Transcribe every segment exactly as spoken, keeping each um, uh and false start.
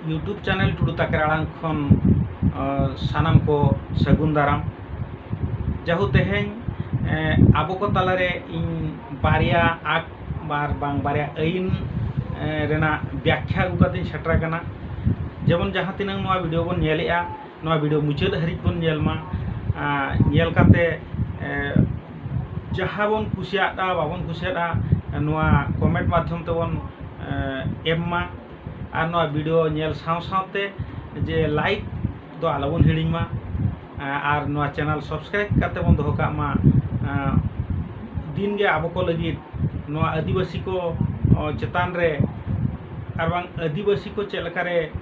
YouTube channel ᱴᱩᱰᱩ ᱛᱟᱠᱮᱨ ᱟᱲᱟᱝ ᱠᱷᱚᱱ, ᱟᱸ, ᱥᱟᱱᱟᱢ ᱠᱚ ᱥᱟᱹᱜᱩᱱ ᱫᱟᱨᱟᱢ᱾ ᱡᱟᱦᱳ, ᱛᱮᱦᱮᱧ, ᱮᱸ, ᱟᱵᱚ ᱠᱚ ᱛᱟᱞᱟᱨᱮ ᱤᱧ ᱵᱟᱨᱭᱟ ᱟᱠᱴ ᱟᱨ ᱵᱟᱝ ᱵᱟᱨᱭᱟ ᱟᱹᱭᱤᱱ, ᱮᱸ, ᱨᱮᱱᱟᱜ ᱵᱮᱠᱠᱷᱟ ᱟᱹᱜᱩ ᱠᱟᱛᱮᱧ ᱥᱮᱴᱮᱨ ᱟᱠᱟᱱᱟ᱾ ᱡᱮᱢᱚᱱ ᱡᱟᱦᱟᱸ ᱛᱤᱱᱟᱹᱜ ᱱᱚᱣᱟ video ᱵᱚᱱ ᱧᱮᱞᱮᱜᱼᱟ, ᱱᱚᱣᱟ video ᱢᱩᱪᱟᱹᱫ ᱦᱟᱹᱨᱤᱡ ᱵᱚᱱ ᱧᱮᱞ ᱢᱟ᱾ ᱟᱸ, ᱧᱮᱞ ᱠᱟᱛᱮ, ᱮᱸ, ᱡᱟᱦᱟᱸ ᱵᱚᱱ ᱠᱩᱥᱤᱭᱟᱜᱼᱟ, ᱵᱟᱵᱚᱱ ᱠᱩᱥᱤᱭᱟᱜᱼᱟ, ᱱᱚᱣᱟ comment ᱢᱟᱫᱽᱫᱷᱚᱢ ᱛᱮᱵᱚᱱ, ᱮᱸ, ᱮᱢ ᱢᱟ᱾ ᱟᱨ ᱱᱚᱣᱟ video ᱧᱮᱞ ᱥᱟᱶ ᱥᱟᱶᱛᱮ ᱡᱮ like ᱫᱚ ᱟᱞᱚᱵᱚᱱ ᱦᱤᱲᱤᱧ ᱢᱟ, ᱟᱨ ᱱᱚᱣᱟ channel subscribe ᱠᱟᱛᱮ ᱵᱚᱱ ᱫᱚᱦᱚ ᱠᱟᱜ ᱢᱟ᱾ ᱫᱤᱱ ᱜᱮ ᱟᱵᱚ ᱠᱚ ᱞᱟᱹᱜᱤᱫ ᱱᱚᱣᱟ ᱟᱹᱫᱤᱵᱟᱹᱥᱤ ᱠᱚ ᱪᱮᱛᱟᱱ ᱨᱮ ᱟᱨ ᱵᱟᱝ ᱟᱹᱫᱤᱵᱟᱹᱥᱤ ᱠᱚ ᱪᱮᱫ ᱞᱮᱠᱟᱨᱮ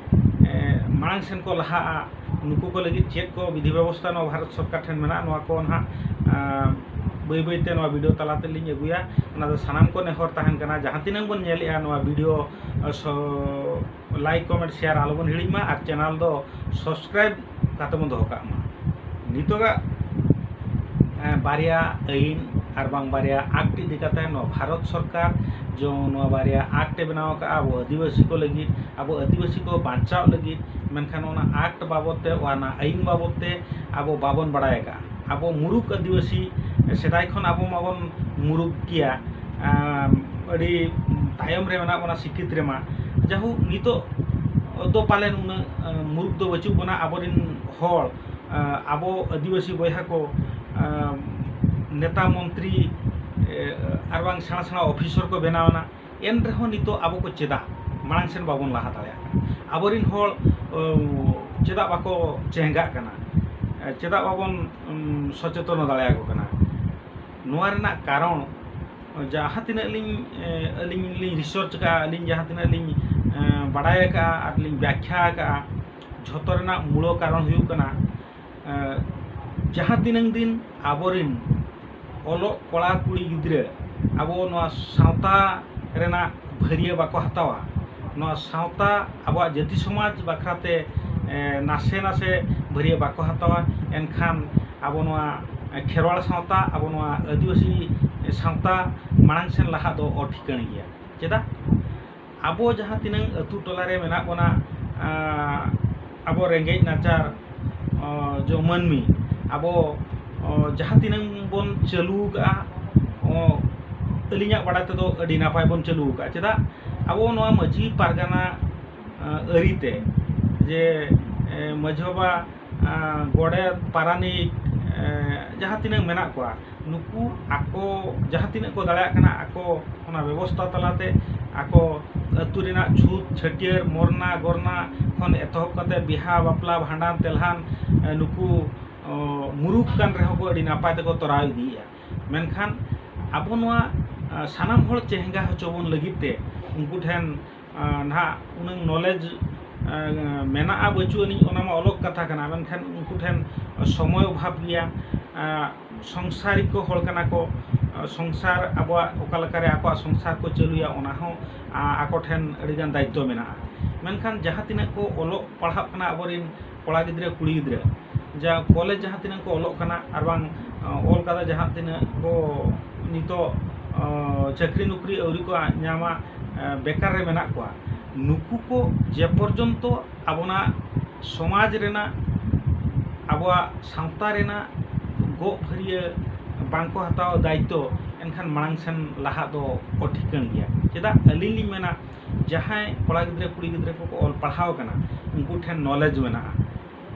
ᱢᱟᱲᱟᱝ ᱥᱮᱱ ᱠᱚ ᱞᱟᱦᱟᱜᱼᱟ, ᱱᱩᱠᱩ ᱠᱚ ᱞᱟᱹᱜᱤᱫ ᱪᱮᱫ ᱠᱚ ᱵᱤᱫᱷᱤ ᱵᱮᱵᱚᱥᱛᱷᱟ ᱱᱚᱣᱟ ᱵᱷᱟᱨᱚᱛ ᱥᱚᱨᱠᱟᱨ ᱴᱷᱮᱱ ᱢᱮᱱᱟᱜᱼᱟ, ᱱᱚᱣᱟ ᱠᱚ ᱱᱟᱦᱟᱜ ᱵᱟᱹᱭ ᱵᱟᱹᱭᱛᱮ ᱱᱚᱣᱟ video ᱛᱟᱞᱟ ᱛᱮᱞᱤᱧ ᱟᱹᱜᱩᱭᱟ᱾ ᱚᱱᱟ ᱫᱚ ᱥᱟᱱᱟᱢ ᱠᱚ ᱱᱮᱦᱚᱨ ᱛᱟᱦᱮᱱ ᱠᱟᱱᱟ, ᱡᱟᱦᱟᱸ ᱛᱤᱱᱟᱹᱜ ᱵᱚᱱ ᱧᱮᱞᱮᱜᱼᱟ ᱱᱚᱣᱟ video, ᱥᱚ-, like, comment, share ᱟᱞᱚᱵᱚᱱ ᱦᱤᱲᱤᱧ ᱢᱟ ᱟᱨ channel ᱫᱚ subscribe ᱠᱟᱛᱮ ᱵᱚᱱ ᱫᱚᱦᱚ ᱠᱟᱜ ᱢᱟ᱾ ᱱᱤᱛᱚᱜᱟᱜ, ᱮᱸ, ᱵᱟᱨᱭᱟ ᱟᱹᱭᱤᱱ ᱟᱨ ᱵᱟᱝ ᱵᱟᱨᱭᱟ ᱟᱠᱴ ᱤᱫᱤ ᱠᱟᱛᱮ ᱱᱚᱣᱟ ᱵᱷᱟᱨᱚᱛ ᱥᱚᱨᱠᱟᱨ ᱡᱮ ᱱᱚᱣᱟ ᱵᱟᱨᱭᱟ ᱟᱠᱴ ᱮ ᱵᱮᱱᱟᱣ ᱟᱠᱟᱫᱼᱟ ᱟᱵᱚ ᱟᱹᱫᱤᱵᱟᱹᱥᱤ ᱠᱚ ᱞᱟᱹᱜᱤᱫ, ᱟᱵᱚ ᱟᱹᱫᱤᱵᱟᱹᱥᱤ ᱠᱚ ᱵᱟᱧᱪᱟᱣ ᱞᱟᱹᱜᱤᱫ, ᱢᱮᱱᱠᱷᱟᱱ ᱚᱱᱟ ᱟᱠᱴ ᱵᱟᱵᱚᱫ ᱛᱮ, ᱚᱱᱟ ᱟᱹᱭᱤᱱ ᱵᱟᱵᱚᱫ ᱛᱮ ᱟᱵᱚ ᱵᱟᱵᱚᱱ ᱵᱟᱲᱟᱭ ᱟᱠᱟᱫᱼᱟ᱾ ᱟᱵᱚ ᱢᱩᱨᱩᱠ ᱟᱹᱫᱤᱵᱟᱹᱥᱤ, ᱥᱮᱫᱟᱭ ᱠᱷᱚᱱ ᱟᱵᱚ ᱢᱟᱵᱚᱱ ᱢᱩᱨᱩᱠ ᱜᱮᱭᱟ, ᱟᱢ, ᱟᱹᱰᱤ ᱛᱟᱭᱚᱢ ᱨᱮ ᱢᱮᱱᱟᱜ ᱵᱚᱱᱟ ᱥᱤᱠᱠᱷᱤᱛ ᱨᱮᱢᱟ᱾ ᱡᱟᱦᱳᱠ, ᱱᱤᱛᱚᱜ ᱫᱚ ᱯᱟᱞᱮᱱ ᱩᱱᱟᱹᱜ, ᱟᱸ, ᱢᱩᱨᱩᱠ ᱫᱚ ᱵᱟᱹᱪᱩᱜ ᱵᱚᱱᱟ᱾ ᱟᱵᱚᱨᱮᱱ ᱦᱚᱲ, ᱟᱸ, ᱟᱵᱚ ᱟᱹᱫᱤᱵᱟᱹᱥᱤ ᱵᱚᱭᱦᱟ ᱠᱚ, ᱟᱸ, ᱱᱮᱛᱟ ᱢᱚᱱᱛᱨᱤ, ᱮ, ᱟᱨ ᱵᱟᱝ ᱥᱮᱬᱟ ᱥᱮᱬᱟ ᱚᱯᱷᱤᱥᱚᱨ ᱠᱚ ᱵᱮᱱᱟᱣ ᱮᱱᱟ᱾ ᱮᱱ ᱨᱮᱦᱚᱸ ᱱᱤᱛᱚᱜ ᱟᱵᱚ ᱠᱚ ᱪᱮᱫᱟᱜ ᱢᱟᱲᱟᱝ ᱥᱮᱱ ᱵᱟᱵᱚᱱ ᱞᱟᱦᱟ ᱫᱟᱲᱮᱭᱟᱜ ᱠᱟᱱᱟ? ᱟᱵᱚᱨᱮᱱ ᱦᱚᱲ, ᱚ, ᱪᱮᱫᱟᱜ ᱵᱟᱠᱚ ᱪᱮᱦᱜᱟᱜ ᱠᱟᱱᱟ? ᱮ, ᱪᱮᱫᱟᱜ ᱵᱟᱵᱚᱱ, ᱩᱢ, ᱥᱚᱪᱮᱛᱚᱱ ᱫᱟᱲᱮᱭᱟᱠᱚ ᱠᱟᱱᱟ? ᱱᱚᱣᱟ ᱨᱮᱱᱟᱜ ᱠᱟᱨᱚᱱ, ᱡᱟᱦᱟᱸ ᱛᱤᱱᱟᱹᱜ ᱞᱤᱧ, ᱮ, ᱟᱹᱞᱤᱧ ᱞᱤᱧ research ᱟᱠᱟᱫᱼᱟ, ᱟᱹᱞᱤᱧ ᱡᱟᱦᱟᱸ ᱛᱤᱱᱟᱹᱜ ᱞᱤᱧ, ᱮ, ᱵᱟᱲᱟᱭ ᱟᱠᱟᱫᱼᱟ ᱟᱨ ᱞᱤᱧ ᱵᱮᱠᱠᱷᱟ ᱟᱠᱟᱫᱼᱟ, ᱡᱷᱚᱛᱚ ᱨᱮᱱᱟᱜ ᱢᱩᱞᱚ ᱠᱟᱨᱚᱱ ᱦᱩᱭᱩᱜ ᱠᱟᱱᱟ, ᱮ, ᱡᱟᱦᱟᱸ ᱛᱤᱱᱟᱹᱝ ᱫᱤᱱ ᱟᱵᱚᱨᱮᱱ ᱚᱞᱚᱜ ᱠᱚᱲᱟ ᱠᱩᱲᱤ ᱜᱤᱫᱽᱨᱟᱹ ᱟᱵᱚ ᱱᱚᱣᱟ ᱥᱟᱶᱛᱟ ᱨᱮᱱᱟᱜ ᱵᱷᱟᱹᱨᱭᱟᱹ ᱵᱟᱠᱚ ᱦᱟᱛᱟᱣᱟ, ᱱᱚᱣᱟ ᱥᱟᱶᱛᱟ ᱟᱵᱚᱣᱟᱜ ᱡᱟᱹᱛᱤ ᱥᱚᱢᱟᱡᱽ ᱵᱟᱠᱷᱨᱟᱛᱮ, ᱮ, ᱱᱟᱥᱮ ᱱᱟᱥᱮ ᱵᱷᱟᱹᱨᱭᱟᱹ ᱵᱟᱠᱚ ᱦᱟᱛᱟᱣᱟ, ᱮᱱᱠᱷᱟᱱ ᱟᱵᱚ ᱱᱚᱣᱟ ᱠᱷᱮᱨᱣᱟᱲ ᱥᱟᱶᱛᱟ, ᱟᱵᱚ ᱱᱚᱣᱟ ᱟᱹᱫᱤᱵᱟᱹᱥᱤ ᱥᱟᱶᱛᱟ ᱢᱟᱲᱟᱝ ᱥᱮᱱ ᱞᱟᱦᱟᱜ ᱫᱚ ᱚᱴᱷᱤᱠᱟᱹᱬ ᱜᱮᱭᱟ᱾ ᱪᱮᱫᱟᱜ? ᱟᱵᱚ ᱡᱟᱦᱟᱸ ᱛᱤᱱᱟᱹᱝ ᱟᱹᱛᱩ ᱴᱚᱞᱟ ᱨᱮ ᱢᱮᱱᱟᱜ ᱵᱚᱱᱟ, ᱟᱸ, ᱟᱵᱚ ᱨᱮᱸᱜᱮᱡ ᱱᱟᱪᱟᱨ, ᱚ, ᱡᱚ ᱢᱟᱹᱱᱢᱤ, ᱟᱵᱚ, ᱚ, ᱡᱟᱦᱟᱸ ᱛᱤᱱᱟᱹᱝ ᱵᱚᱱ ᱪᱟᱹᱞᱩ ᱟᱠᱟᱫᱼᱟ, ᱚ, ᱟᱹᱞᱤᱧᱟᱜ ᱵᱟᱲᱟᱭ ᱛᱮᱫᱚ ᱟᱹᱰᱤ ᱱᱟᱯᱟᱭ ᱵᱚᱱ ᱪᱟᱹᱞᱩ ᱟᱠᱟᱫᱼᱟ᱾ ᱪᱮᱫᱟᱜ? ᱟᱵᱚ ᱱᱚᱣᱟ ᱢᱟᱹᱡᱷᱤ ᱯᱟᱨᱜᱟᱱᱟ, ᱟᱸ, ᱟᱹᱨᱤᱛᱮ ᱡᱮ, ᱮ, ᱢᱟᱹᱡᱷᱤ ᱵᱟᱵᱟ, ᱟᱸ, ᱜᱚᱰᱮᱛ, ᱯᱟᱨᱟᱱᱤᱠ, ᱮ, ᱡᱟᱦᱟᱸ ᱛᱤᱱᱟᱹᱝ ᱢᱮᱱᱟᱜ ᱠᱚᱣᱟ, ᱱᱩᱠᱩ ᱟᱠᱚ ᱡᱟᱦᱟᱸ ᱛᱤᱱᱟᱹᱜ ᱠᱚ ᱫᱟᱲᱮᱭᱟᱜ ᱠᱟᱱᱟ, ᱟᱠᱚ ᱚᱱᱟ ᱵᱮᱵᱚᱥᱛᱷᱟ ᱛᱟᱞᱟᱛᱮ ᱟᱠᱚ ᱟᱹᱛᱩ ᱨᱮᱱᱟᱜ ᱪᱷᱩᱛ, ᱪᱷᱟᱹᱴᱭᱟᱹᱨ, ᱢᱚᱨᱱᱟ, ᱜᱚᱨᱱᱟ ᱠᱷᱚᱱ ᱮᱛᱚᱦᱚᱵ ᱠᱟᱛᱮ ᱵᱤᱦᱟ, ᱵᱟᱯᱞᱟ, ᱵᱷᱟᱸᱰᱟᱱ, ᱛᱮᱞᱦᱟᱱ, ᱮ, ᱱᱩᱠᱩ, ᱚ, ᱢᱩᱨᱩᱠ ᱠᱟᱱ ᱨᱮᱦᱚᱸ ᱠᱚ ᱟᱹᱰᱤ ᱱᱟᱯᱟᱭ ᱛᱮᱠᱚ ᱛᱚᱨᱟᱣ ᱤᱫᱤᱭᱮᱫᱼᱟ᱾ ᱢᱮᱱᱠᱷᱟᱱ ᱟᱵᱚ ᱱᱚᱣᱟ, ᱟ, ᱥᱟᱱᱟᱢ ᱦᱚᱲ ᱪᱮᱦᱮᱸᱜᱟ ᱦᱚᱪᱚ ᱵᱚᱱ ᱞᱟᱹᱜᱤᱫ ᱛᱮ ᱩᱱᱠᱩ ᱴᱷᱮᱱ, ᱟ, ᱱᱟᱦᱟᱜ ᱩᱱᱟᱹᱝ knowledge, ᱟ, ᱢᱮᱱᱟᱜᱼᱟ ᱵᱟᱹᱪᱩᱜ ᱟᱹᱱᱤᱡ, ᱚᱱᱟ ᱢᱟ ᱚᱞᱚᱜ ᱠᱟᱛᱷᱟ ᱠᱟᱱᱟ, ᱢᱮᱱᱠᱷᱟᱱ ᱩᱱᱠᱩ ᱴᱷᱮᱱ ᱥᱚᱢᱚᱭ ᱚᱵᱷᱟᱵᱽ ᱜᱮᱭᱟ᱾ ᱟ, ᱥᱚᱝᱥᱟᱨᱤᱠ ᱠᱚ ᱦᱚᱲ ᱠᱟᱱᱟ ᱠᱚ, ᱟ, ᱥᱚᱝᱥᱟᱨ ᱟᱵᱚᱣᱟᱜ ᱚᱠᱟ ᱞᱮᱠᱟᱨᱮ ᱟᱠᱚᱣᱟᱜ ᱥᱚᱝᱥᱟᱨ ᱠᱚ ᱪᱟᱹᱞᱩᱭᱟ, ᱚᱱᱟ ᱦᱚᱸ, ᱟ, ᱟᱠᱚ ᱴᱷᱮᱱ ᱟᱹᱰᱤᱜᱟᱱ ᱫᱟᱭᱤᱛᱛᱚ ᱢᱮᱱᱟᱜᱼᱟ᱾ ᱢᱮᱱᱠᱷᱟᱱ ᱡᱟᱦᱟᱸ ᱛᱤᱱᱟᱹᱜ ᱠᱚ ᱚᱞᱚᱜ ᱯᱟᱲᱦᱟᱜ ᱠᱟᱱᱟ ᱟᱵᱚᱨᱮᱱ ᱠᱚᱲᱟ ᱜᱤᱫᱽᱨᱟᱹ, ᱠᱩᱲᱤ ᱜᱤᱫᱽᱨᱟᱹ, ᱡᱟ ᱠᱚᱞᱮᱡᱽ ᱡᱟᱦᱟᱸ ᱛᱤᱱᱟᱹᱜ ᱠᱚ ᱚᱞᱚᱜ ᱠᱟᱱᱟ ᱟᱨ ᱵᱟᱝ, ᱟ, ᱚᱞ ᱠᱟᱛᱮ ᱡᱟᱦᱟᱸ ᱛᱤᱱᱟᱹᱜ ᱠᱚ ᱱᱤᱛᱚᱜ, ᱟ, ᱪᱟᱹᱠᱨᱤ ᱱᱚᱠᱨᱤ ᱟᱹᱣᱨᱤ ᱠᱚ ᱧᱟᱢᱟ, ᱟ, ᱵᱮᱠᱟᱨ ᱨᱮ ᱢᱮᱱᱟᱜ ᱠᱚᱣᱟ, ᱱᱩᱠᱩ ᱠᱚ ᱡᱮ ᱯᱚᱨᱡᱚᱱᱛᱚ ᱟᱵᱚᱱᱟᱜ ᱥᱚᱢᱟᱡᱽ ᱨᱮᱱᱟᱜ, ᱟᱵᱚᱣᱟᱜ ᱥᱟᱶᱛᱟ ᱨᱮᱱᱟᱜ ᱜᱚᱜ ᱯᱷᱟᱹᱨᱭᱟᱹ ᱵᱟᱝᱠᱚ ᱦᱟᱛᱟᱣ ᱫᱟᱭᱤᱛᱛᱚ, ᱮᱱᱠᱷᱟᱱ ᱢᱟᱲᱟᱝ ᱥᱮᱱ ᱞᱟᱦᱟᱜ ᱫᱚ ᱚᱴᱷᱤᱠᱟᱹᱱ ᱜᱮᱭᱟ᱾ ᱪᱮᱫᱟᱜ? ᱟᱹᱞᱤᱧ ᱞᱤᱧ ᱢᱮᱱᱟ, ᱡᱟᱦᱟᱸᱭ ᱠᱚᱲᱟ ᱜᱤᱫᱽᱨᱟᱹ, ᱠᱩᱲᱤ ᱜᱤᱫᱽᱨᱟᱹ ᱠᱚᱠᱚ ᱚᱞ ᱯᱟᱲᱦᱟᱣ ᱠᱟᱱᱟ, ᱩᱱᱠᱩ ᱴᱷᱮᱱ knowledge ᱢᱮᱱᱟᱜᱼᱟ,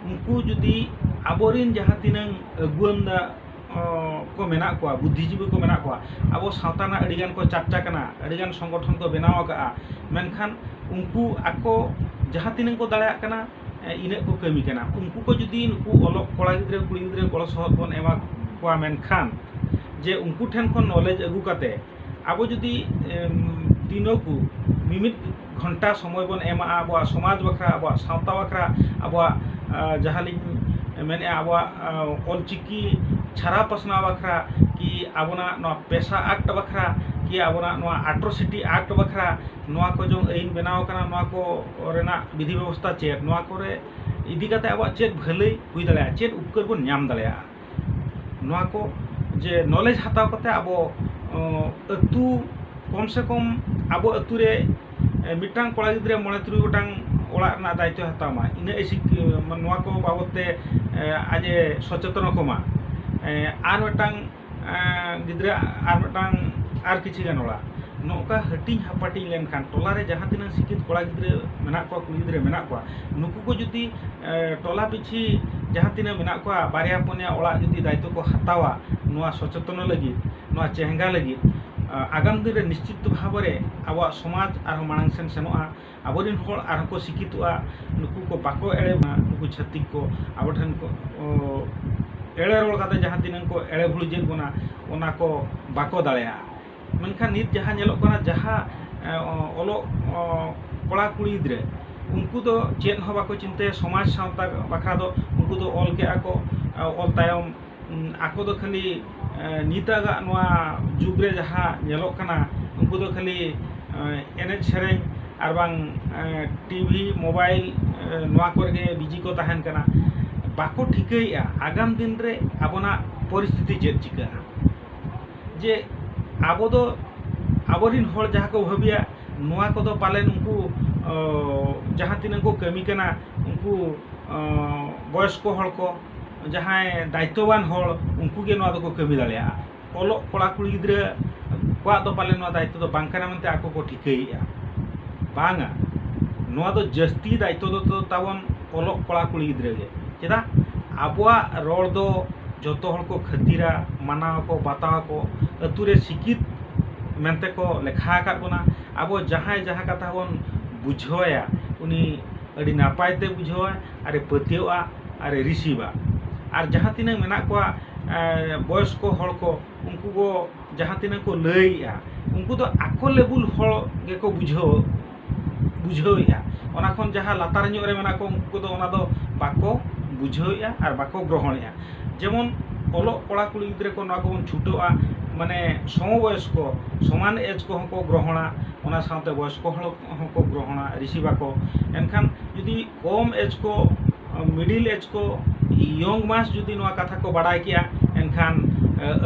ᱩᱱᱠᱩ ᱡᱩᱫᱤ ᱟᱵᱚᱨᱮᱱ ᱡᱟᱦᱟᱸ ᱛᱤᱱᱟᱹᱝ ᱟᱹᱜᱩᱣᱟᱹᱱ ᱫᱟ, ᱚ, ᱠᱚ ᱢᱮᱱᱟᱜ ᱠᱚᱣᱟ, ᱵᱩᱫᱽᱫᱷᱤᱡᱤᱵᱤ ᱠᱚ ᱢᱮᱱᱟᱜ ᱠᱚᱣᱟ, ᱟᱵᱚ ᱥᱟᱶᱛᱟ ᱨᱮᱱᱟᱜ ᱟᱹᱰᱤᱜᱟᱱ ᱠᱚ ᱪᱟᱨᱪᱟ ᱠᱟᱱᱟ, ᱟᱹᱰᱤᱜᱟᱱ ᱥᱚᱝᱜᱚᱴᱷᱚᱱ ᱠᱚ ᱵᱮᱱᱟᱣ ᱟᱠᱟᱫᱼᱟ, ᱢᱮᱱᱠᱷᱟᱱ ᱩᱱᱠᱩ ᱟᱠᱚ ᱡᱟᱦᱟᱸ ᱛᱤᱱᱟᱹᱜ ᱠᱚ ᱫᱟᱲᱮᱭᱟᱜ ᱠᱟᱱᱟ, ᱮ, ᱤᱱᱟᱹᱜ ᱠᱚ ᱠᱟᱹᱢᱤ ᱠᱟᱱᱟ᱾ ᱩᱱᱠᱩ ᱠᱚ ᱡᱩᱫᱤ ᱱᱩᱠᱩ ᱚᱞᱚᱜ ᱠᱚᱲᱟ ᱜᱤᱫᱽᱨᱟᱹ, ᱠᱩᱲᱤ ᱜᱤᱫᱽᱨᱟᱹ ᱜᱚᱲᱚ ᱥᱚᱦᱚᱫ ᱵᱚᱱ ᱮᱢᱟ ᱠᱚᱣᱟ, ᱢᱮᱱᱠᱷᱟᱱ ᱡᱮ ᱩᱱᱠᱩ ᱴᱷᱮᱱ ᱠᱷᱚᱱ knowledge ᱟᱹᱜᱩ ᱠᱟᱛᱮ ᱟᱵᱚ ᱡᱩᱫᱤ, ᱮᱢ, ᱫᱤᱱᱚᱠᱩ ᱢᱤᱢᱤᱫ ᱜᱷᱚᱱᱴᱟ ᱥᱚᱢᱚᱭ ᱵᱚᱱ ᱮᱢᱟᱜᱼᱟ ᱟᱵᱚᱣᱟᱜ ᱥᱚᱢᱟᱡᱽ ᱵᱟᱠᱷᱨᱟ, ᱟᱵᱚᱣᱟᱜ ᱥᱟᱶᱛᱟ ᱵᱟᱠᱷᱨᱟ, ᱟᱵᱚᱣᱟᱜ, ᱟ, ᱡᱟᱦᱟᱸ ᱞᱤᱧ ᱢᱮᱱᱮᱫᱼᱟ, ᱟᱵᱚᱣᱟᱜ, ᱟ, ᱚᱞᱪᱤᱠᱤ ᱪᱷᱟᱨᱟᱣ ᱯᱟᱥᱱᱟᱣ ᱵᱟᱠᱷᱨᱟ, ᱠᱤ ᱟᱵᱚᱱᱟᱜ ᱱᱚᱣᱟ ᱯᱮᱥᱟ ᱟᱠᱴ ᱵᱟᱠᱷᱨᱟ, ᱠᱤ ᱟᱵᱚᱱᱟᱜ ᱱᱚᱣᱟ atrocity act ᱵᱟᱠᱷᱨᱟ, ᱱᱚᱣᱟ ᱠᱚ ᱡᱮᱢᱚᱱ ᱟᱹᱭᱤᱱ ᱵᱮᱱᱟᱣ ᱟᱠᱟᱱᱟ, ᱱᱚᱣᱟ ᱠᱚ ᱨᱮᱱᱟᱜ ᱵᱤᱫᱷᱤ ᱵᱮᱵᱚᱥᱛᱷᱟ ᱪᱮᱫ, ᱱᱚᱣᱟ ᱠᱚᱨᱮ ᱤᱫᱤ ᱠᱟᱛᱮ ᱟᱵᱚᱣᱟᱜ ᱪᱮᱫ ᱵᱷᱟᱹᱞᱟᱹᱭ ᱦᱩᱭ ᱫᱟᱲᱮᱭᱟᱜᱼᱟ, ᱪᱮᱫ ᱩᱯᱠᱟᱹᱨ ᱵᱚᱱ ᱧᱟᱢ ᱫᱟᱲᱮᱭᱟᱜᱼᱟ, ᱱᱚᱣᱟ ᱠᱚ ᱡᱮ knowledge ᱦᱟᱛᱟᱣ ᱠᱟᱛᱮ ᱟᱵᱚ, ᱚ, ᱟᱹᱛᱩ, ᱠᱚᱢ ᱥᱮ ᱠᱚᱢ ᱟᱵᱚ ᱟᱹᱛᱩ ᱨᱮ, ᱮ, ᱢᱤᱫᱴᱟᱝ ᱠᱚᱲᱟ ᱜᱤᱫᱽᱨᱟᱹ ᱢᱚᱬᱮ ᱛᱩᱨᱩᱭ ᱜᱚᱴᱟᱝ ᱚᱲᱟᱜ ᱨᱮᱱᱟᱜ ᱫᱟᱭᱤᱛᱛᱚᱭ ᱦᱟᱛᱟᱣ ᱢᱟ, ᱤᱱᱟᱹ ᱮ ᱥᱤᱠ-, ᱱᱚᱣᱟ ᱠᱚ ᱵᱟᱵᱚᱫ ᱛᱮ, ᱮ, ᱟᱡ ᱮ ᱥᱚᱪᱮᱛᱚᱱ ᱠᱚᱢᱟ᱾ ᱮ, ᱟᱨ ᱢᱤᱫᱴᱟᱝ, ᱮ, ᱜᱤᱫᱽᱨᱟᱹ ᱟᱨ ᱢᱤᱫᱴᱟᱝ ᱟᱨ ᱠᱤᱪᱷᱩ ᱜᱟᱱ ᱚᱲᱟᱜ ᱱᱚᱝᱠᱟ ᱦᱟᱹᱴᱤᱧ ᱦᱟᱯᱟᱴᱤᱧ ᱞᱮᱱᱠᱷᱟᱱ, ᱴᱚᱞᱟ ᱨᱮ ᱡᱟᱦᱟᱸ ᱛᱤᱱᱟᱹᱜ ᱥᱤᱠᱠᱷᱤᱛ ᱠᱚᱲᱟ ᱜᱤᱫᱽᱨᱟᱹ ᱢᱮᱱᱟᱜ ᱠᱚᱣᱟ, ᱠᱩᱲᱤ ᱜᱤᱫᱽᱨᱟᱹ ᱢᱮᱱᱟᱜ ᱠᱚᱣᱟ, ᱱᱩᱠᱩ ᱠᱚ ᱡᱩᱫᱤ, ᱮ, ᱴᱚᱞᱟ ᱯᱤᱪᱷᱤ ᱡᱟᱦᱟᱸ ᱛᱤᱱᱟᱹᱜ ᱢᱮᱱᱟᱜ ᱠᱚᱣᱟ, ᱵᱟᱨᱭᱟ ᱯᱩᱱᱭᱟ ᱚᱲᱟᱜ ᱡᱩᱫᱤ ᱫᱟᱭᱤᱛᱛᱚ ᱠᱚ ᱦᱟᱛᱟᱣᱟ ᱱᱚᱣᱟ ᱥᱚᱪᱮᱛᱚᱱ ᱞᱟᱹᱜᱤᱫ, ᱱᱚᱣᱟ ᱪᱮᱦᱜᱟ ᱞᱟᱹᱜᱤᱫ, ᱟ-, ᱟᱜᱟᱢ ᱫᱤᱱ ᱨᱮ ᱱᱤᱥᱪᱤᱛ ᱵᱷᱟᱵᱮ ᱨᱮ ᱟᱵᱚᱣᱟᱜ ᱥᱚᱢᱟᱡᱽ ᱟᱨᱦᱚᱸ ᱢᱟᱲᱟᱝ ᱥᱮᱱ ᱥᱮᱱᱚᱜᱼᱟ᱾ ᱟᱵᱚᱨᱮᱱ ᱦᱚᱲ ᱟᱨᱦᱚᱸ ᱠᱚ ᱥᱤᱠᱠᱷᱤᱛᱚᱜᱼᱟ, ᱱᱩᱠᱩ ᱠᱚ ᱵᱟᱠᱚ ᱮᱲᱮ ᱵᱚᱱᱟ, ᱱᱩᱠᱩ ᱪᱷᱟᱹᱛᱤᱠ ᱠᱚ ᱟᱵᱚ ᱴᱷᱮᱱ ᱠᱚ, ᱚ, ᱮᱲᱮ ᱨᱚᱲ ᱠᱟᱛᱮ ᱡᱟᱦᱟᱸ ᱛᱤᱱᱟᱹᱜ ᱠᱚ ᱮᱲᱮ ᱵᱷᱩᱲᱤᱡᱮᱫ ᱵᱚᱱᱟ, ᱚᱱᱟ ᱠᱚ ᱵᱟᱠᱚ ᱫᱟᱲᱮᱭᱟᱜᱼᱟ᱾ ᱢᱮᱱᱠᱷᱟᱱ ᱱᱤᱛ ᱡᱟᱦᱟᱸ ᱧᱮᱞᱚᱜ ᱠᱟᱱᱟ, ᱡᱟᱦᱟᱸ, ᱮ, ᱚ, ᱚᱞᱚᱜ, ᱚ, ᱠᱚᱲᱟ ᱠᱩᱲᱤ ᱜᱤᱫᱽᱨᱟᱹ, ᱩᱱᱠᱩ ᱫᱚ ᱪᱮᱫ ᱦᱚᱸ ᱵᱟᱠᱚ ᱪᱤᱱᱛᱟᱹᱭᱟ ᱥᱚᱢᱟᱡᱽ ᱥᱟᱶᱛᱟ ᱵᱟᱠᱷᱨᱟ ᱫᱚ᱾ ᱩᱱᱠᱩ ᱫᱚ ᱚᱞ ᱠᱮᱜᱼᱟ ᱠᱚ, ᱮ, ᱚᱞ ᱛᱟᱭᱚᱢ, ᱩᱸ, ᱟᱠᱚ ᱫᱚ ᱠᱷᱟᱹᱞᱤ, ᱮ, ᱱᱤᱛᱟᱜᱟᱜ ᱱᱚᱣᱟ ᱡᱩᱜᱽ ᱨᱮ ᱡᱟᱦᱟᱸ ᱧᱮᱞᱚᱜ ᱠᱟᱱᱟ, ᱩᱱᱠᱩ ᱫᱚ ᱠᱷᱟᱹᱞᱤ, ᱮ, ᱮᱱᱮᱡ ᱥᱮᱨᱮᱧ ᱟᱨ ᱵᱟᱝ, ᱮ, ᱴᱤᱵᱷᱤ, ᱢᱳᱵᱟᱭᱤᱞ, ᱮ, ᱱᱚᱣᱟ ᱠᱚᱨᱮ ᱜᱮ ᱵᱤᱡᱤ ᱠᱚ ᱛᱟᱦᱮᱱ ᱠᱟᱱᱟ᱾ ᱵᱟᱠᱚ ᱴᱷᱤᱠᱟᱹᱭᱮᱫᱼᱟ ᱟᱜᱟᱢ ᱫᱤᱱ ᱨᱮ ᱟᱵᱚᱱᱟᱜ ᱯᱚᱨᱤᱥᱛᱷᱤᱛᱤ ᱪᱮᱫ ᱪᱤᱠᱟᱹᱜᱼᱟ᱾ ᱡᱮ ᱟᱵᱚ ᱫᱚ ᱟᱵᱚᱨᱮᱱ ᱦᱚᱲ ᱡᱟᱦᱟᱸ ᱠᱚ ᱵᱷᱟᱹᱵᱤᱭᱟ, ᱱᱚᱣᱟ ᱠᱚᱫᱚ ᱯᱟᱞᱮᱱ ᱩᱱᱠᱩ, ᱚ, ᱡᱟᱦᱟᱸ ᱛᱤᱱᱟᱹᱜ ᱠᱚ ᱠᱟᱹᱢᱤ ᱠᱟᱱᱟ, ᱩᱱᱠᱩ, ᱚ, ᱵᱚᱭᱚᱥᱠᱚ ᱦᱚᱲ ᱠᱚ, ᱡᱟᱦᱟᱸᱭ ᱫᱟᱭᱤᱛᱛᱚᱵᱟᱱ ᱦᱚᱲ, ᱩᱱᱠᱩ ᱜᱮ ᱱᱚᱣᱟ ᱫᱚᱠᱚ ᱠᱟᱹᱢᱤ ᱫᱟᱲᱮᱭᱟᱜᱼᱟ᱾ ᱚᱞᱚᱜ ᱠᱚᱲᱟ ᱠᱩᱲᱤ ᱜᱤᱫᱽᱨᱟᱹ ᱠᱚᱣᱟᱜ ᱫᱚ ᱯᱟᱞᱮ ᱱᱚᱣᱟ ᱫᱟᱭᱤᱛᱛᱚ ᱫᱚ ᱵᱟᱝ ᱠᱟᱱᱟ ᱢᱮᱱᱛᱮ ᱟᱠᱚ ᱠᱚ ᱴᱷᱤᱠᱟᱹᱭᱮᱫᱼᱟ᱾ ᱵᱟᱝᱟ, ᱱᱚᱣᱟ ᱫᱚ ᱡᱟᱹᱥᱛᱤ ᱫᱟᱭᱤᱛᱛᱚ ᱫᱚ ᱛᱟᱵᱚᱱ ᱚᱞᱚᱜ ᱠᱚᱲᱟ ᱠᱩᱲᱤ ᱜᱤᱫᱽᱨᱟᱹ ᱜᱮ᱾ ᱪᱮᱫᱟᱜ? ᱟᱵᱚᱣᱟᱜ ᱨᱚᱲ ᱫᱚ ᱡᱚᱛᱚ ᱦᱚᱲ ᱠᱚ ᱠᱷᱟᱹᱛᱤᱨᱟ, ᱢᱟᱱᱟᱣ ᱟᱠᱚ, ᱵᱟᱛᱟᱣ ᱟᱠᱚ, ᱟᱹᱛᱩ ᱨᱮ ᱥᱤᱠᱷᱤᱛ ᱢᱮᱱᱛᱮ ᱠᱚ ᱞᱮᱠᱷᱟ ᱟᱠᱟᱫ ᱵᱚᱱᱟ᱾ ᱟᱵᱚ ᱡᱟᱦᱟᱸᱭ ᱡᱟᱦᱟᱸ ᱠᱟᱛᱷᱟ ᱵᱚᱱ ᱵᱩᱡᱷᱟᱹᱣᱟᱭᱟ, ᱩᱱᱤ ᱟᱹᱰᱤ ᱱᱟᱯᱟᱭ ᱛᱮ ᱵᱩᱡᱷᱟᱹᱣᱟᱭ ᱟᱨᱮ ᱯᱟᱹᱛᱭᱟᱹᱣᱟᱜᱼᱟ ᱟᱨᱮ ᱨᱤᱥᱤᱵᱟ᱾ ᱟᱨ ᱡᱟᱦᱟᱸ ᱛᱤᱱᱟᱹᱜ ᱢᱮᱱᱟᱜ ᱠᱚᱣᱟ, ᱮ, ᱵᱚᱭᱚᱥᱠᱚ ᱦᱚᱲ ᱠᱚ, ᱩᱱᱠᱩ ᱠᱚ ᱡᱟᱦᱟᱸ ᱛᱤᱱᱟᱹᱜ ᱠᱚ ᱞᱟᱹᱭᱮᱜᱼᱟ, ᱩᱱᱠᱩ ᱫᱚ ᱟᱠᱚ ᱞᱮᱵᱩᱞ ᱦᱚᱲ ᱜᱮᱠᱚ ᱵᱩᱡᱷᱟᱹᱣ, ᱵᱩᱡᱷᱟᱹᱣᱮᱜᱼᱟ᱾ ᱚᱱᱟ ᱠᱷᱚᱱ ᱡᱟᱦᱟᱸ ᱞᱟᱛᱟᱨ ᱧᱚᱜ ᱨᱮ ᱢᱮᱱᱟᱜ ᱠᱚ, ᱩᱱᱠᱩ ᱠᱚᱫᱚ ᱚᱱᱟ ᱫᱚ ᱵᱟᱠᱚ ᱵᱩᱡᱷᱟᱹᱣᱮᱜᱼᱟ ᱟᱨ ᱵᱟᱠᱚ ᱜᱨᱚᱦᱚᱬᱮᱜᱼᱟ᱾ ᱡᱮᱢᱚᱱ ᱚᱞᱚᱜ ᱠᱚᱲᱟ ᱠᱩᱲᱤ ᱜᱤᱫᱽᱨᱟᱹ ᱠᱚ ᱱᱚᱣᱟ ᱠᱚᱵᱚᱱ ᱪᱷᱩᱴᱟᱹᱜᱼᱟ, ᱢᱟᱱᱮ ᱥᱚᱢᱚᱵᱚᱭᱚᱥᱠᱚ, ᱥᱚᱢᱟᱱ ᱮᱡᱽ ᱠᱚᱦᱚᱸ ᱠᱚ ᱜᱨᱚᱦᱚᱬᱟ, ᱚᱱᱟ ᱥᱟᱶᱛᱮ ᱵᱚᱭᱚᱥᱠᱚ ᱦᱚᱲ ᱦᱚᱸᱠᱚ ᱜᱨᱚᱦᱚᱬᱟ, ᱨᱤᱥᱤᱵᱷ ᱟᱠᱚ᱾ ᱮᱱᱠᱷᱟᱱ ᱡᱩᱫᱤ ᱠᱚᱢ ᱮᱡᱽ ᱠᱚ, ᱢᱤᱰᱤᱞ ᱮᱡᱽ ᱠᱚ, ᱭᱚᱝ ᱢᱟᱥ ᱡᱩᱫᱤ ᱱᱚᱣᱟ ᱠᱟᱛᱷᱟ ᱠᱚ ᱵᱟᱲᱟᱭ ᱠᱮᱜᱼᱟ, ᱮᱱᱠᱷᱟᱱ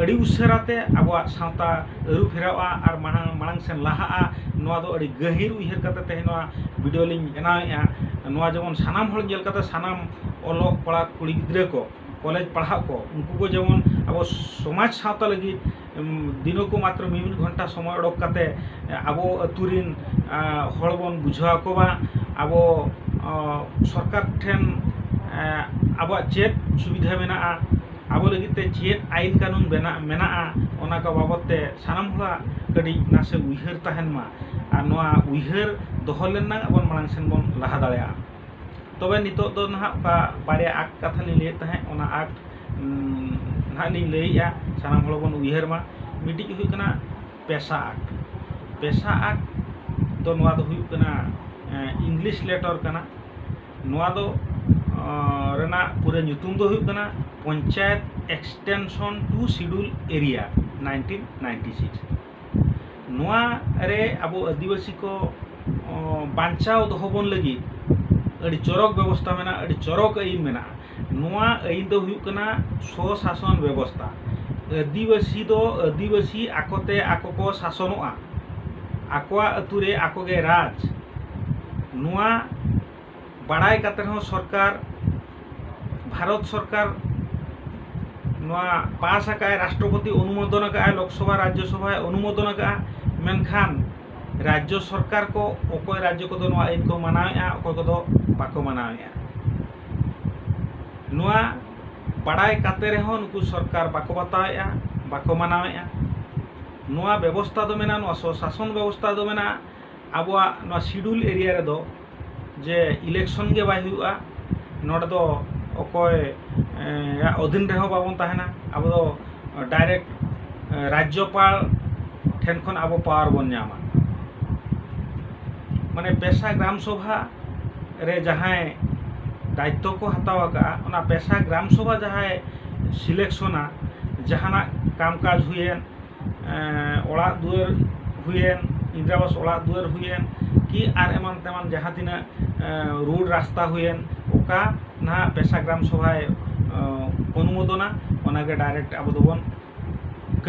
ᱟᱹᱰᱤ ᱩᱥᱟᱹᱨᱟ ᱛᱮ ᱟᱵᱚᱣᱟᱜ ᱥᱟᱶᱛᱟ ᱟᱹᱨᱩ ᱯᱷᱮᱨᱟᱣᱜᱼᱟ ᱟᱨ ᱢᱟᱲᱟᱝ, ᱢᱟᱲᱟᱝ ᱥᱮᱱ ᱞᱟᱦᱟᱜᱼᱟ᱾ ᱱᱚᱣᱟ ᱫᱚ ᱟᱹᱰᱤ ᱜᱟᱹᱦᱤᱨ ᱩᱭᱦᱟᱹᱨ ᱠᱟᱛᱮ ᱛᱮᱦᱮᱧ ᱱᱚᱣᱟ ᱵᱷᱤᱰᱤᱭᱳ ᱞᱤᱧ ᱵᱮᱱᱟᱣᱮᱫᱼᱟ᱾ ᱱᱚᱣᱟ ᱡᱮᱢᱚᱱ ᱥᱟᱱᱟᱢ ᱦᱚᱲ ᱧᱮᱞ ᱠᱟᱛᱮ, ᱥᱟᱱᱟᱢ ᱚᱞᱚᱜ ᱯᱟᱲᱦᱟᱜ ᱠᱩᱲᱤ ᱜᱤᱫᱽᱨᱟᱹ ᱠᱚ, ᱠᱚᱞᱮᱡᱽ ᱯᱟᱲᱦᱟᱜ ᱠᱚ, ᱩᱱᱠᱩ ᱠᱚ ᱡᱮᱢᱚᱱ ᱟᱵᱚ ᱥᱚᱢᱟᱡᱽ ᱥᱟᱶᱛᱟ ᱞᱟᱹᱜᱤᱫ, ᱩᱢ, ᱫᱤᱱᱚ ᱠᱚ ᱢᱟᱛᱨᱚ ᱢᱤᱢᱤᱫ ᱜᱷᱚᱱᱴᱟ ᱥᱚᱢᱚᱭ ᱚᱰᱚᱠ ᱠᱟᱛᱮ, ᱮ, ᱟᱵᱚ ᱟᱹᱛᱩ ᱨᱤᱱ, ᱟ, ᱦᱚᱲ ᱵᱚᱱ ᱵᱩᱡᱷᱟᱹᱣ ᱟᱠᱚᱣᱟ, ᱟᱵᱚ, ᱚ, ᱥᱚᱨᱠᱟᱨ ᱴᱷᱮᱱ, ᱮ, ᱟᱵᱚᱣᱟᱜ ᱪᱮᱫ ᱥᱩᱵᱤᱫᱷᱟ ᱢᱮᱱᱟᱜᱼᱟ, ᱟᱵᱚ ᱞᱟᱹᱜᱤᱫ ᱛᱮ ᱪᱮᱫ ᱟᱭᱤᱱ ᱠᱟᱹᱱᱩᱱ ᱵᱮᱱᱟᱜ, ᱢᱮᱱᱟᱜᱼᱟ, ᱚᱱᱟ ᱠᱚ ᱵᱟᱵᱚᱫ ᱛᱮ ᱥᱟᱱᱟᱢ ᱦᱚᱲᱟᱜ ᱠᱟᱹᱴᱤᱡ ᱱᱟᱥᱮ ᱩᱭᱦᱟᱹᱨ ᱛᱟᱦᱮᱱ ᱢᱟ᱾ ᱟᱨ ᱱᱚᱣᱟ ᱩᱭᱦᱟᱹᱨ ᱫᱚᱦᱚ ᱞᱮᱱ ᱱᱟᱝ ᱟᱵᱚ ᱢᱟᱲᱟᱝ ᱥᱮᱱ ᱵᱚᱱ ᱞᱟᱦᱟ ᱫᱟᱲᱮᱭᱟᱜᱼᱟ᱾ ᱛᱚᱵᱮ ᱱᱤᱛᱚᱜ ᱫᱚ ᱱᱟᱦᱟᱜ ᱚᱠᱟ ᱵᱟᱨᱭᱟ ᱟᱠᱴ ᱠᱟᱛᱷᱟ ᱞᱤᱧ ᱞᱟᱹᱭᱮᱫ ᱛᱟᱦᱮᱸᱫ, ᱚᱱᱟ ᱟᱠᱴ, ᱩᱢ, ᱱᱟᱦᱟᱜ ᱞᱤᱧ ᱞᱟᱹᱭᱮᱫᱼᱟ, ᱥᱟᱱᱟᱢ ᱦᱚᱲ ᱵᱚᱱ ᱩᱭᱦᱟᱹᱨ ᱢᱟ᱾ ᱢᱤᱫᱴᱤᱡ ᱦᱩᱭᱩᱜ ᱠᱟᱱᱟ ᱯᱮᱥᱟ ᱟᱠᱴ᱾ ᱯᱮᱥᱟ ᱟᱠᱴ ᱫᱚ, ᱱᱚᱣᱟ ᱫᱚ ᱦᱩᱭᱩᱜ ᱠᱟᱱᱟ, ᱮ, ᱤᱝᱞᱤᱥ ᱞᱮᱴᱟᱨ ᱠᱟᱱᱟ᱾ ᱱᱚᱣᱟ ᱫᱚ, ᱚ, ᱨᱮᱱᱟᱜ ᱯᱩᱨᱟᱹ ᱧᱩᱛᱩᱢ ᱫᱚ ᱦᱩᱭᱩᱜ ᱠᱟᱱᱟ Panchayat Extension to Schedule Area nineteen ninety-six᱾ ᱱᱚᱣᱟ ᱨᱮ ᱟᱵᱚ ᱟᱹᱫᱤᱵᱟᱹᱥᱤ ᱠᱚ, ᱚ, ᱵᱟᱧᱪᱟᱣ ᱫᱚᱦᱚ ᱵᱚᱱ ᱞᱟᱹᱜᱤᱫ ᱟᱹᱰᱤ ᱪᱚᱨᱚᱠ ᱵᱮᱵᱚᱥᱛᱷᱟ ᱢᱮᱱᱟᱜᱼᱟ, ᱟᱹᱰᱤ ᱪᱚᱨᱚᱠ ᱟᱹᱭᱤᱱ ᱢᱮᱱᱟᱜᱼᱟ᱾ ᱱᱚᱣᱟ ᱟᱹᱭᱤᱱ ᱫᱚ ᱦᱩᱭᱩᱜ ᱠᱟᱱᱟ ᱥᱚᱥᱟᱥᱚᱱ ᱵᱮᱵᱚᱥᱛᱷᱟ᱾ ᱟᱹᱫᱤᱵᱟᱹᱥᱤ ᱫᱚ ᱟᱹᱫᱤᱵᱟᱹᱥᱤ ᱟᱠᱚᱛᱮ ᱟᱠᱚ ᱠᱚ ᱥᱟᱥᱚᱱᱚᱜᱼᱟ, ᱟᱠᱚᱣᱟᱜ ᱟᱹᱛᱩ ᱨᱮ ᱟᱠᱚ ᱜᱮ ᱨᱟᱡᱽ᱾ ᱱᱚᱣᱟ ᱵᱟᱲᱟᱭ ᱠᱟᱛᱮ ᱨᱮᱦᱚᱸ ᱥᱚᱨᱠᱟᱨ, ᱵᱷᱟᱨᱚᱛ ᱥᱚᱨᱠᱟᱨ ᱱᱚᱣᱟ ᱯᱟᱥ ᱟᱠᱟᱫᱼᱟᱭ, ᱨᱟᱥᱴᱨᱚᱯᱚᱛᱤ ᱚᱱᱩᱢᱳᱫᱚᱱ ᱟᱠᱟᱫᱼᱟᱭ, ᱞᱳᱠᱥᱚᱵᱷᱟ ᱨᱟᱡᱽᱡᱚᱥᱚᱵᱷᱟᱭ ᱚᱱᱩᱢᱳᱫᱚᱱ ᱟᱠᱟᱫᱼᱟ, ᱢᱮᱱᱠᱷᱟᱱ ᱨᱟᱡᱽᱡᱚ ᱥᱚᱨᱠᱟᱨ ᱠᱚ ᱚᱠᱚᱭ ᱨᱟᱡᱽᱡᱚ ᱠᱚᱫᱚ ᱱᱚᱣᱟ ᱟᱹᱭᱤᱱ ᱠᱚ ᱢᱟᱱᱟᱣᱮᱫᱼᱟ, ᱚᱠᱚᱭ ᱠᱚᱫᱚ ᱵᱟᱠᱚ ᱢᱟᱱᱟᱣᱮᱫᱼᱟ᱾ ᱱᱚᱣᱟ ᱵᱟᱲᱟᱭ ᱠᱟᱛᱮ ᱨᱮᱦᱚᱸ ᱱᱩᱠᱩ ᱥᱚᱨᱠᱟᱨ ᱵᱟᱠᱚ ᱵᱟᱛᱟᱣᱮᱫᱼᱟ, ᱵᱟᱠᱚ ᱢᱟᱱᱟᱣᱮᱫᱼᱟ᱾ ᱱᱚᱣᱟ ᱵᱮᱵᱚᱥᱛᱷᱟ ᱫᱚ ᱢᱮᱱᱟᱜᱼᱟ, ᱱᱚᱣᱟ ᱥᱚᱥᱟᱥᱚᱱ ᱵᱮᱵᱚᱥᱛᱷᱟ ᱫᱚ ᱢᱮᱱᱟᱜᱼᱟ᱾ ᱟᱵᱚᱣᱟᱜ ᱱᱚᱣᱟ ᱥᱤᱰᱩᱞ ᱮᱨᱤᱭᱟ ᱨᱮᱫᱚ ᱡᱮ ᱤᱞᱮᱠᱥᱚᱱ ᱜᱮ ᱵᱟᱭ ᱦᱩᱭᱩᱜᱼᱟ, ᱱᱚᱰᱮ ᱫᱚ ᱚᱠᱚᱭ, ᱮ, ᱭᱟᱜ ᱚᱫᱷᱤᱱ ᱨᱮᱦᱚᱸ ᱵᱟᱵᱚᱱ ᱛᱟᱦᱮᱱᱟ᱾ ᱟᱵᱚ ᱫᱚ ᱰᱟᱭᱨᱮᱠᱴ, ᱮ, ᱨᱟᱡᱽᱡᱚᱯᱟᱞ ᱴᱷᱮᱱ ᱠᱷᱚᱱ ᱟᱵᱚ ᱯᱟᱣᱟᱨ ᱵᱚᱱ ᱧᱟᱢᱟ᱾ ᱢᱟᱱᱮ ᱯᱮᱥᱟ ᱜᱨᱟᱢ ᱥᱚᱵᱷᱟ ᱨᱮ ᱡᱟᱦᱟᱸᱭ ᱫᱟᱭᱤᱛᱛᱚ ᱠᱚ ᱦᱟᱛᱟᱣ ᱟᱠᱟᱫᱼᱟ, ᱚᱱᱟ ᱯᱮᱥᱟ ᱜᱨᱟᱢ ᱥᱚᱵᱷᱟ ᱡᱟᱦᱟᱸᱭ ᱥᱤᱞᱮᱠᱥᱚᱱᱟ, ᱡᱟᱦᱟᱱᱟᱜ ᱠᱟᱢ ᱠᱟᱡᱽ ᱦᱩᱭᱮᱱ, ᱮᱸ, ᱚᱲᱟᱜ ᱫᱩᱣᱟᱹᱨ ᱦᱩᱭᱮᱱ, ᱤᱱᱫᱨᱟ ᱟᱵᱟᱥ ᱚᱲᱟᱜ ᱫᱩᱣᱟᱹᱨ ᱦᱩᱭᱮᱱ, ᱠᱤ ᱟᱨ ᱮᱢᱟᱱ ᱛᱮᱢᱟᱱ ᱡᱟᱦᱟᱸ ᱛᱤᱱᱟᱹᱜ, ᱮᱸ, ᱨᱳᱰ ᱨᱟᱥᱛᱟ ᱦᱩᱭᱮᱱ, ᱚᱠᱟ ᱱᱟᱦᱟᱜ ᱯᱮᱥᱟ ᱜᱨᱟᱢ ᱥᱚᱵᱷᱟᱭ, ᱮᱸ, ᱚᱱᱩᱢᱳᱫᱚᱱᱟ, ᱚᱱᱟᱜᱮ ᱰᱟᱭᱨᱮᱠᱴ ᱟᱵᱚ ᱫᱚᱵᱚᱱ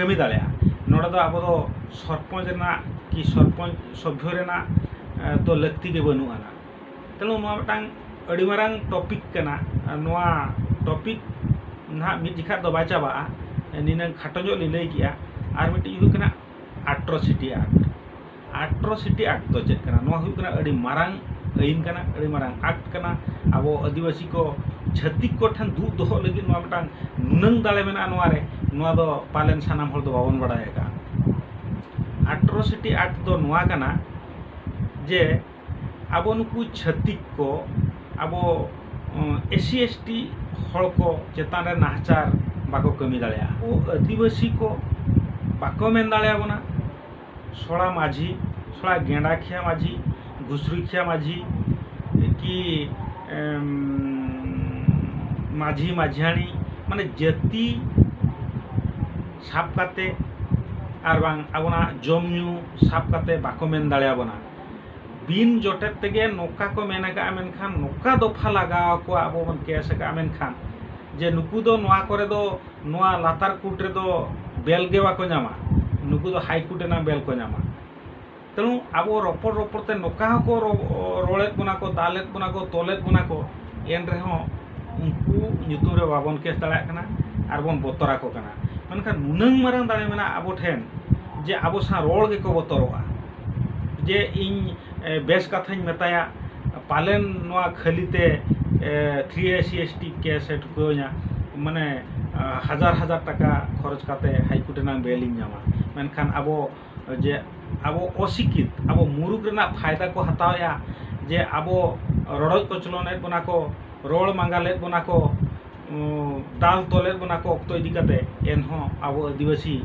ᱠᱟᱹᱢᱤ ᱫᱟᱲᱮᱭᱟᱜᱼᱟ᱾ ᱱᱚᱰᱮ ᱫᱚ ᱟᱵᱚ ᱫᱚ ᱥᱚᱨᱯᱚᱧᱪ ᱨᱮᱱᱟᱜ ᱠᱤ ᱥᱚᱨᱯᱚᱧᱪ ᱥᱚᱵᱷᱭᱚ ᱨᱮᱱᱟᱜ, ᱮ, ᱫᱚ ᱞᱟᱹᱠᱛᱤ ᱜᱮ ᱵᱟᱹᱱᱩᱜ ᱟᱱᱟ᱾ ᱛᱮᱱᱩ ᱱᱚᱣᱟ ᱢᱤᱫᱴᱟᱝ ᱟᱹᱰᱤ ᱢᱟᱨᱟᱝ ᱴᱚᱯᱤᱠ ᱠᱟᱱᱟ᱾ ᱱᱚᱣᱟ ᱴᱚᱯᱤᱠ ᱱᱟᱦᱟᱜ ᱢᱤᱫ ᱡᱚᱠᱷᱟ ᱫᱚ ᱵᱟᱭ ᱪᱟᱵᱟᱜᱼᱟ, ᱱᱤᱱᱟᱹᱝ ᱠᱷᱟᱴᱚ ᱧᱚᱜ ᱞᱤᱧ ᱞᱟᱹᱭ ᱠᱮᱜᱼᱟ᱾ ᱟᱨ ᱢᱤᱫᱴᱤᱡ ᱦᱩᱭᱩᱜ ᱠᱟᱱᱟ ᱟᱴᱨᱚᱥᱤᱴᱤ ᱟᱠᱴ᱾ ᱟᱴᱨᱚᱥᱤᱴᱤ ᱟᱠᱴ ᱫᱚ ᱪᱮᱫ ᱠᱟᱱᱟ? ᱱᱚᱣᱟ ᱦᱩᱭᱩᱜ ᱠᱟᱱᱟ ᱟᱹᱰᱤ ᱢᱟᱨᱟᱝ ᱟᱹᱭᱤᱱ ᱠᱟᱱᱟ, ᱟᱹᱰᱤ ᱢᱟᱨᱟᱝ ᱟᱠᱴ ᱠᱟᱱᱟ᱾ ᱟᱵᱚ ᱟᱹᱫᱤᱵᱟᱹᱥᱤ ᱠᱚ ᱪᱷᱟᱹᱛᱤᱠ ᱠᱚ ᱴᱷᱮᱱ ᱫᱩᱜ ᱫᱚᱦᱚᱜ ᱞᱟᱹᱜᱤᱫ ᱱᱚᱣᱟ ᱢᱤᱫᱴᱟᱝ ᱱᱩᱱᱟᱹᱝ ᱫᱟᱲᱮ ᱢᱮᱱᱟᱜᱼᱟ ᱱᱚᱣᱟ ᱨᱮ, ᱱᱚᱣᱟ ᱫᱚ ᱯᱟᱞᱮᱱ ᱥᱟᱱᱟᱢ ᱦᱚᱲ ᱫᱚ ᱵᱟᱵᱚᱱ ᱵᱟᱲᱟᱭ ᱟᱠᱟᱫᱼᱟ᱾ ᱟᱴᱨᱚᱥᱤᱴᱤ ᱟᱠᱴ ᱫᱚ ᱱᱚᱣᱟ ᱠᱟᱱᱟ ᱡᱮ ᱟᱵᱚ ᱱᱩᱠᱩ ᱪᱷᱟᱹᱛᱤᱠ ᱠᱚ ᱟᱵᱚ ᱮᱥ ᱥᱤ ᱮᱥ ᱴᱤ ᱦᱚᱲ ᱠᱚ ᱪᱮᱛᱟᱱ ᱨᱮ ᱱᱟᱦᱟᱪᱟᱨ ᱵᱟᱠᱚ ᱠᱟᱹᱢᱤ ᱫᱟᱲᱮᱭᱟᱜᱼᱟ᱾ ᱟᱵᱚ ᱟᱹᱫᱤᱵᱟᱹᱥᱤ ᱠᱚ ᱵᱟᱠᱚ ᱢᱮᱱ ᱫᱟᱲᱮᱭᱟᱵᱚᱱᱟ, ᱥᱚᱲᱟ ᱢᱟᱹᱡᱷᱤ, ᱥᱚᱲᱟ ᱜᱮᱸᱰᱟᱠᱷᱤᱭᱟ ᱢᱟᱹᱡᱷᱤ, ᱜᱷᱩᱥᱨᱤᱠᱷᱤᱭᱟ ᱢᱟᱹᱡᱷᱤ, ᱠᱤ, ᱮᱢ, ᱢᱟᱹᱡᱷᱤ ᱢᱟᱹᱡᱷᱤᱭᱟᱹᱱᱤ, ᱢᱟᱱᱮ ᱡᱟᱹᱛᱤ ᱥᱟᱵ ᱠᱟᱛᱮ ᱟᱨ ᱵᱟᱝ ᱟᱵᱚᱱᱟᱜ ᱡᱚᱢ ᱧᱩ ᱥᱟᱵ ᱠᱟᱛᱮ ᱵᱟᱠᱚ ᱢᱮᱱ ᱫᱟᱲᱮᱭᱟᱵᱚᱱᱟ᱾ ᱵᱤᱱ ᱡᱚᱴᱮᱫ ᱛᱮᱜᱮ ᱱᱚᱝᱠᱟ ᱠᱚ ᱢᱮᱱ ᱟᱠᱟᱫᱼᱟ, ᱢᱮᱱᱠᱷᱟᱱ ᱱᱚᱝᱠᱟ ᱫᱚᱯᱷᱟ ᱞᱟᱜᱟᱣ ᱟᱠᱚᱣᱟ, ᱟᱵᱚ ᱵᱚᱱ ᱠᱮᱥ ᱟᱠᱟᱫᱼᱟ, ᱢᱮᱱᱠᱷᱟᱱ ᱡᱮ ᱱᱩᱠᱩ ᱫᱚ ᱱᱚᱣᱟ ᱠᱚᱨᱮ ᱫᱚ, ᱱᱚᱣᱟ ᱞᱟᱛᱟᱨ ᱠᱳᱨᱴ ᱨᱮᱫᱚ ᱵᱮᱞ ᱜᱮ ᱵᱟᱠᱚ ᱧᱟᱢᱟ, ᱱᱩᱠᱩ ᱫᱚ ᱦᱟᱭ ᱠᱳᱨᱴ ᱨᱮᱱᱟᱜ ᱵᱮᱞ ᱠᱚ ᱧᱟᱢᱟ᱾ ᱛᱮᱱᱩ ᱟᱵᱚ ᱨᱚᱯᱚᱲ ᱨᱚᱯᱚᱲ ᱛᱮ ᱱᱚᱝᱠᱟ ᱦᱚᱸᱠᱚ ᱨᱚ-, ᱨᱚᱲᱮᱫ ᱵᱚᱱᱟ ᱠᱚ, ᱫᱟᱞᱮᱫ ᱵᱚᱱᱟ ᱠᱚ, ᱛᱚᱞᱮᱫ ᱵᱚᱱᱟ ᱠᱚ, ᱮᱱ ᱨᱮᱦᱚᱸ ᱩᱱᱠᱩ ᱧᱩᱛᱩᱢ ᱨᱮ ᱵᱟᱵᱚᱱ ᱠᱮᱥ ᱫᱟᱲᱮᱭᱟᱜ ᱠᱟᱱᱟ ᱟᱨ ᱵᱚᱱ ᱵᱚᱛᱚᱨ ᱟᱠᱚ ᱠᱟᱱᱟ᱾ ᱢᱮᱱᱠᱷᱟᱱ ᱱᱩᱱᱟᱹᱝ ᱢᱟᱨᱟᱝ ᱫᱟᱲᱮ ᱢᱮᱱᱟᱜᱼᱟ ᱟᱵᱚ ᱴᱷᱮᱱ ᱡᱮ ᱟᱵᱚ ᱥᱟᱶ ᱨᱚᱲ ᱜᱮᱠᱚ ᱵᱚᱛᱚᱨᱚᱜᱼᱟ᱾ ᱡᱮ ᱤᱧ, ᱮ, ᱵᱮᱥ ᱠᱟᱛᱷᱟᱧ ᱢᱮᱛᱟᱭᱟ, ᱯᱟᱞᱮᱱ ᱱᱚᱣᱟ ᱠᱷᱟᱹᱞᱤ ᱛᱮ, ᱮ, three A S C S T case ᱮ ᱴᱷᱩᱠᱟᱹᱣᱟᱹᱧᱟ, ᱢᱟᱱᱮ, ᱟ, ᱦᱟᱡᱟᱨ ᱦᱟᱡᱟᱨ ᱴᱟᱠᱟ ᱠᱷᱚᱨᱚᱪ ᱠᱟᱛᱮ ᱦᱟᱭ ᱠᱳᱨᱴ ᱨᱮᱱᱟᱜ ᱵᱮᱞ ᱤᱧ ᱧᱟᱢᱟ᱾ ᱢᱮᱱᱠᱷᱟᱱ ᱟᱵᱚ ᱡᱮ ᱟᱵᱚ ᱚᱥᱤᱠᱷᱤᱛ, ᱟᱵᱚ ᱢᱩᱨᱩᱠ ᱨᱮᱱᱟᱜ ᱯᱷᱟᱭᱫᱟ ᱠᱚ ᱦᱟᱛᱟᱣᱮᱫᱼᱟ, ᱡᱮ ᱟᱵᱚ ᱨᱚᱰᱚᱡ ᱠᱚᱪᱞᱚᱱᱮᱫ ᱵᱚᱱᱟ ᱠᱚ, ᱨᱚᱲ ᱢᱟᱸᱜᱟᱞᱮᱫ ᱵᱚᱱᱟ ᱠᱚ, ᱩᱸ, ᱫᱟᱞ ᱛᱚᱞᱮᱫ ᱵᱚᱱᱟ ᱠᱚ ᱚᱠᱛᱚ ᱤᱫᱤ ᱠᱟᱛᱮ, ᱮᱱᱦᱚᱸ ᱟᱵᱚ ᱟᱹᱫᱤᱵᱟᱹᱥᱤ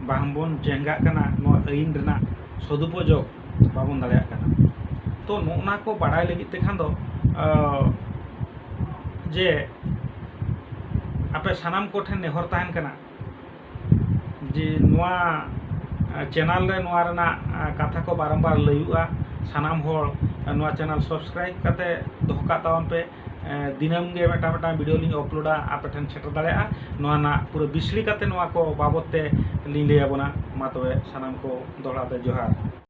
ᱵᱟᱝᱵᱚᱱ ᱪᱮᱸᱜᱷᱟᱜ ᱠᱟᱱᱟ, ᱱᱚᱣᱟ ᱟᱹᱭᱤᱱ ᱨᱮᱱᱟᱜ ᱥᱚᱫᱩᱯᱚᱡᱳᱜᱽ ᱵᱟᱵᱚᱱ ᱫᱟᱲᱮᱭᱟᱜ ᱠᱟᱱᱟ᱾ ᱛᱚ ᱱᱚᱜᱼᱚ ᱱᱟ ᱠᱚ ᱵᱟᱲᱟᱭ ᱞᱟᱹᱜᱤᱫ ᱛᱮᱠᱷᱟᱱ ᱫᱚ, ᱟᱸ, ᱡᱮ ᱟᱯᱮ ᱥᱟᱱᱟᱢ ᱠᱚᱴᱷᱮᱱ ᱱᱮᱦᱚᱨ ᱛᱟᱦᱮᱱ ᱠᱟᱱᱟ, ᱡᱮ ᱱᱚᱣᱟ, ᱟ, ᱪᱮᱱᱮᱞ ᱨᱮ ᱱᱚᱣᱟ ᱨᱮᱱᱟᱜ, ᱟ, ᱠᱟᱛᱷᱟ ᱠᱚ ᱵᱟᱨᱚᱢᱵᱟᱨ ᱞᱟᱹᱭᱩᱜᱼᱟ᱾ ᱥᱟᱱᱟᱢ ᱦᱚᱲ, ᱟ, ᱱᱚᱣᱟ ᱪᱮᱱᱮᱞ ᱥᱟᱵᱥᱠᱨᱟᱭᱤᱵ ᱠᱟᱛᱮ ᱫᱚᱦᱚ ᱠᱟᱜ ᱛᱟᱵᱚᱱ ᱯᱮ᱾ ᱫᱤᱱᱟᱹᱢ ᱜᱮ ᱢᱤᱫᱴᱟᱝ ᱢᱤᱫᱴᱟᱝ ᱵᱷᱤᱰᱤᱭᱳ ᱞᱤᱧ ᱟᱯᱞᱳᱰᱟ, ᱟᱯᱮ ᱴᱷᱮᱱ ᱥᱮᱴᱮᱨ ᱫᱟᱲᱮᱭᱟᱜᱼᱟ᱾ ᱱᱚᱣᱟ ᱨᱮᱱᱟᱜ ᱯᱩᱨᱟᱹ ᱵᱤᱥᱲᱤ ᱠᱟᱛᱮ ᱱᱚᱣᱟ ᱠᱚ ᱵᱟᱵᱚᱛ ᱛᱮ ᱞᱤᱧ ᱞᱟᱹᱭ ᱟᱵᱚᱱᱟ᱾ ᱢᱟ ᱛᱚᱵᱮ ᱥᱟᱱᱟᱢ ᱠᱚ ᱫᱚᱦᱲᱟ ᱛᱮ ᱡᱚᱦᱟᱨ᱾